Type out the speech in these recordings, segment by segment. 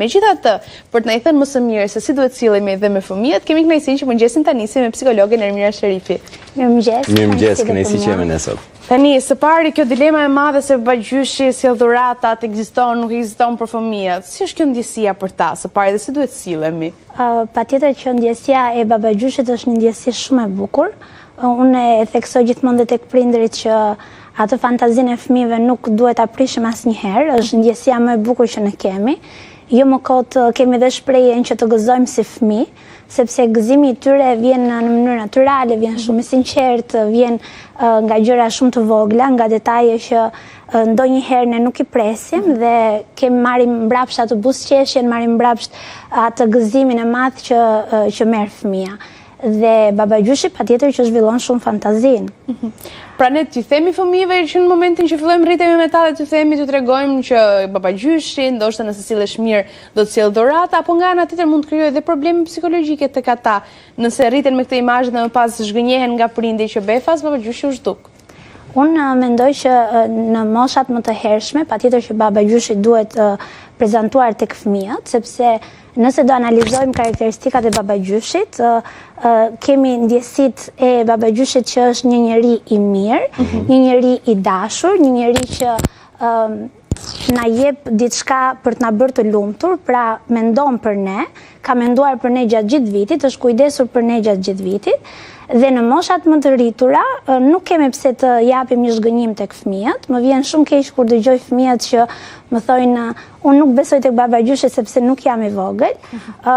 Megjithatë, për të na i thënë më së miri se si duhet sillemi dhe me fëmijët, kemi kënaqësinë që mëngjesin ta nisim me psikologen Ermira Sherifi. Mirëmëngjes. Mirëmëngjes, kënaqësi që jemi ne sot. Tani, së pari kjo dilema e madhe se babagjyshi sjell dhuratat, ekziston, nuk ekziston për fëmijët. Si është kjo ndjesia për ta, së pari dhe si duhet sillemi? Patjetër që ndjesia e babagjyshit është një ndjesi shumë e bukur. Unë e theksoj gjithmonë dhe tek prindërit që atë fantazinë e fëmijëve nuk duhet ta prishim asnjëherë, është ndjesia më e bukur që ne kemi. Jo më kot kemi dhe shprehjen që të gëzojmë si fëmijë, sepse gëzimi i tyre vjen në mënyrë natyrale, vjen shumë i sinqertë, vjen nga gjëra shumë të vogla, nga detaje që ndonjëherë ne nuk i presim dhe kemi marrim mbrapsht atë buzëqeshjen, marrim mbrapsht atë gëzimin e madh që që merr fëmija. Dhe babagjyshi patjetër që zhvillon shumë fantazinë. Mhm. Pra ne t'i themi fëmijëve që në momentin që fillojmë rritemi me ta dhe t'u themi t'u tregojmë që babagjyshi, ndoshta nëse sillesh mirë, do të sjellë dhurata, apo nga ana tjetër mund të krijojë dhe probleme psikologjike tek ata, nëse rriten me këtë imazh dhe më pas zhgënjehen nga prindi që befas babagjyshi u zhduk. Unë mendoj që në moshat më të hershme, patjetër që babagjyshi duhet prezantuar tek fëmijët, sepse Nëse do analizojmë karakteristikat e babagjyshit, kemi ndjesitë e babagjyshit që është një njeri i mirë, mhm. një njeri i dashur, një njeri që na jep diçka për të na bërë të lumtur, pra mendon për ne, ka menduar për ne gjatë gjithë vitit, është kujdesur për ne gjatë gjithë vitit, dhe në moshat më të rritura, nuk kemi pse të japim një zhgënjim tek fëmijët. Më vjen shumë keq kur dëgjoj fëmijët që më thonë Unë nuk besoj tek babagjyshi sepse nuk jam i vogël. Ë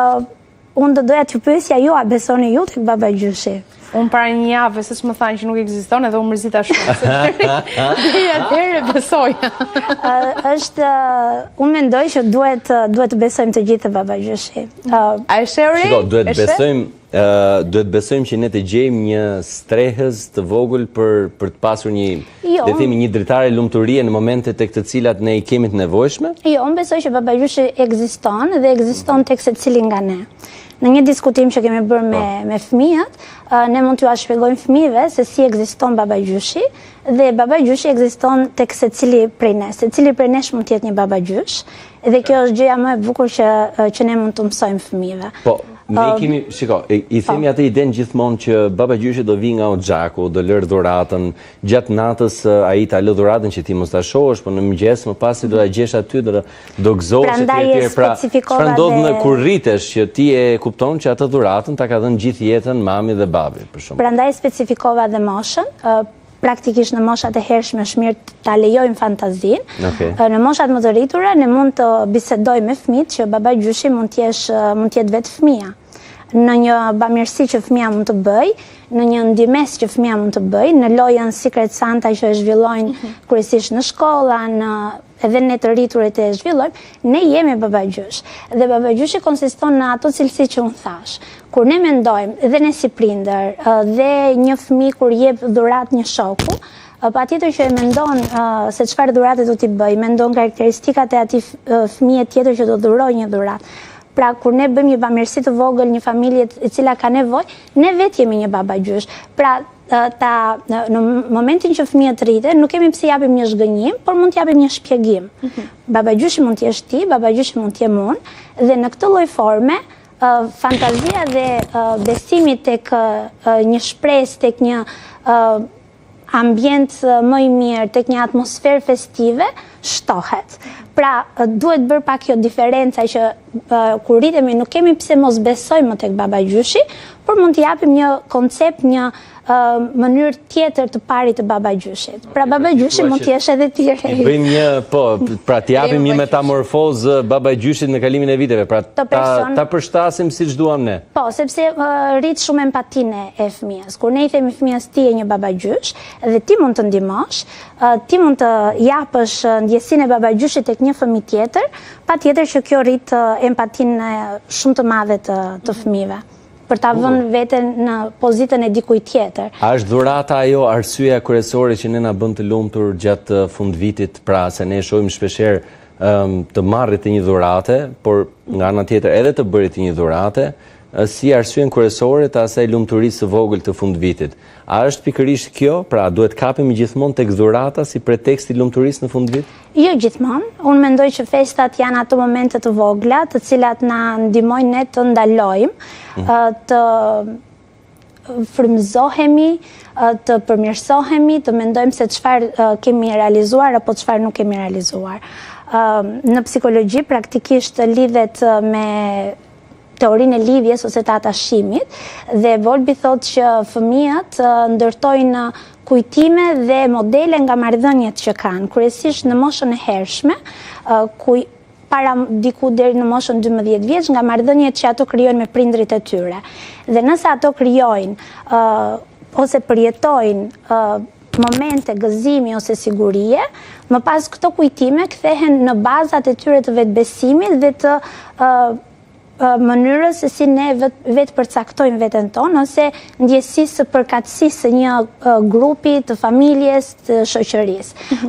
unë do doja t'ju pyesja ju a besoni ju tek babagjyshi? Unë para një jave, se ç'më thanë që nuk ekziston, edhe u mërzita shumë. Deri atëherë besoja. Është unë mendoj që duhet duhet të besojmë të gjithë te babagjyshi. A e sheh Shiko, duhet të besojmë duhet të besojmë që ne të gjejmë një strehëz të vogël për për të pasur një, jo, le të themi një dritare lumturie në momente tek të cilat ne i kemi të nevojshme? Jo, unë besoj që babagjyshi ekziston dhe ekziston tek secili nga ne. Në një diskutim që kemi bërë me po. me fëmijët, ne mund t'jua shpjegojmë fëmijëve se si ekziston babagjyshi dhe babagjyshi ekziston tek secili prej nesh. Secili prej nesh mund të jetë një babagjysh Dhe kjo është gjëja më e bukur që që ne mund t'u mësojmë fëmijëve. Po, ne i kemi, shiko, i po. themi atë idenë gjithmonë që babagjyshi do vijë nga oxhaku, do lërë dhuratën, gjatë natës ai ta lë dhuratën që ti mos ta shohësh, po në mëngjes më pas do ta gjesh aty, do do gëzohesh etj etj. Pra, çfarë ndodh në kur rritesh që ti e kupton që atë dhuratën ta ka dhënë gjithë jetën mami dhe babi, për shembull. Prandaj specifikova dhe moshën, praktikisht në moshat e hershme është mirë ta lejojmë fantazinë. Okay. Në moshat më të rritura ne mund të bisedojmë me fëmijët që babagjyshi mund të jesh mund të jetë vetë fëmija. Në një bamirësi që fëmija mund të bëjë, në një ndihmesë që fëmija mund të bëjë, në lojën Secret Santa që e zhvillojnë mm -hmm. kryesisht në shkolla, në edhe ne të rriturit e zhvillojmë, ne jemi babagjysh. Dhe babagjyshi konsiston në ato cilësi që unë thashë. Kur ne mendojmë, dhe ne si prindër, dhe një fëmijë kur jep dhuratë një shoku, patjetër që e mendon se çfarë dhurate do t'i bëjë, mendon karakteristikat e atij fëmije tjetër që do dhurojë një dhuratë. Pra, kur ne bëjmë një bamirësi të vogël një familje e cila ka nevojë, ne vetë jemi një babagjysh. Pra, ta në momentin që fëmijët rriten, nuk kemi pse japim një zhgënjim, por mund të japim një shpjegim. Mm -hmm. Babagjyshi mund të jesh ti, babagjyshi mund të jem unë, dhe në këtë lloj forme fantazia dhe besimi tek një shpresë, tek një ambient më i mirë, tek një atmosferë festive, shtohet. Pra, duhet bërë pak kjo diferenca që kur rritemi nuk kemi pse mos besojmë më tek babagjyshi, por mund t'i japim një koncept, një mënyrë tjetër të parit të babagjyshit. Pra babagjyshi mund të jesh edhe ti. I bëjmë një, po, pra t'i japim një metamorfozë babagjyshit në kalimin e viteve, pra ta, ta përshtasim siç duam ne. Po, sepse rrit shumë empatinë e fëmijës. Kur ne i themi fëmijës ti je një babagjysh dhe ti mund të ndihmosh, ti mund të japësh ndjesinë e babagjyshit tek një fëmijë tjetër, patjetër që kjo rrit empatinë shumë të madhe të të fëmijëve për ta vënë veten në pozitën e dikujt tjetër. A është dhurata ajo arsyeja kryesore që ne na bën të lumtur gjatë fundvitit, pra se ne shohim shpeshherë të marrit të një dhurate, por nga ana tjetër edhe të bërit të një dhurate, si arsyen kryesore të asaj lumturisë së vogël të fundvitit. A është pikërisht kjo, pra a duhet kapemi gjithmonë tek dhurata si pretekst i lumturisë në fundvit? Jo gjithmonë. Unë mendoj që festat janë ato momente të vogla, të cilat na ndihmojnë ne të ndalojmë, mhm. të frymëzohemi, të përmirësohemi, të mendojmë se çfarë kemi realizuar apo çfarë nuk kemi realizuar. Në psikologji praktikisht lidhet me teorinë e lidhjes ose të atashimit dhe Bowlby thotë që fëmijët ndërtojnë kujtime dhe modele nga marrëdhëniet që kanë, kryesisht në moshën e hershme, ku para diku deri në moshën 12 vjeç nga marrëdhëniet që ato krijojnë me prindërit e tyre. Dhe nëse ato krijojnë ose përjetojnë momente gëzimi ose sigurie, më pas këto kujtime kthehen në bazat e tyre të vetëbesimit dhe të mënyrës se si ne vetë përcaktojmë veten tonë ose ndjesisë së përkatësisë së një grupi të familjes, të shoqërisë. Mhm.